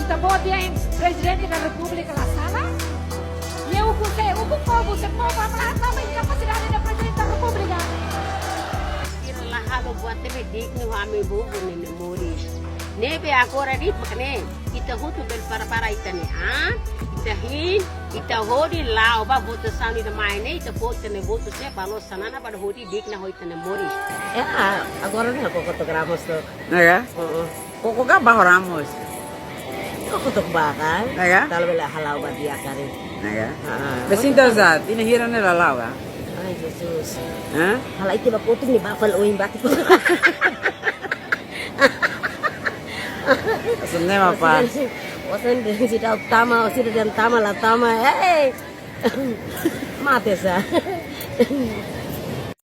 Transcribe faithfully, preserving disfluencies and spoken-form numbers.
Ita-boot dehan Prezidente da Repúblika la sala. Nia ukun se, ukun povu, se povu aplaude tanba inkapasidade da Prezidente da Repúblika. Sira la halo buat ne'ebé dignu ami povu nia moris. Ne'ebé agora de'it mak ne'e, ita hotu bele prepara ita-nia an, ita hein, ita hodi la'o ba votasaun ida mai ne'e, ita fó ita-nia votu se ba loos Xanana para hodi digna ho ita-nia moris. Eh, ah, agora ne'e ha'u kokotuk Ramos tok. Ne'e ka? Heeh. Kokotuk ka ba ho Ramos? Kokotuk ba ka. Ne'e ka? Dala bele hala'o ba di'ak karik. Ne'e ka? Ah. Be sinta sa, tinan hira ne'e la la'o ka? Ai, Jesus. Hah? Halai ita ba kotuk ne'e ba fali oin ba. Hanesan ne'e mak pas. Wasan den sida tama, sida dehan tama la tama. Hei. Mate sa.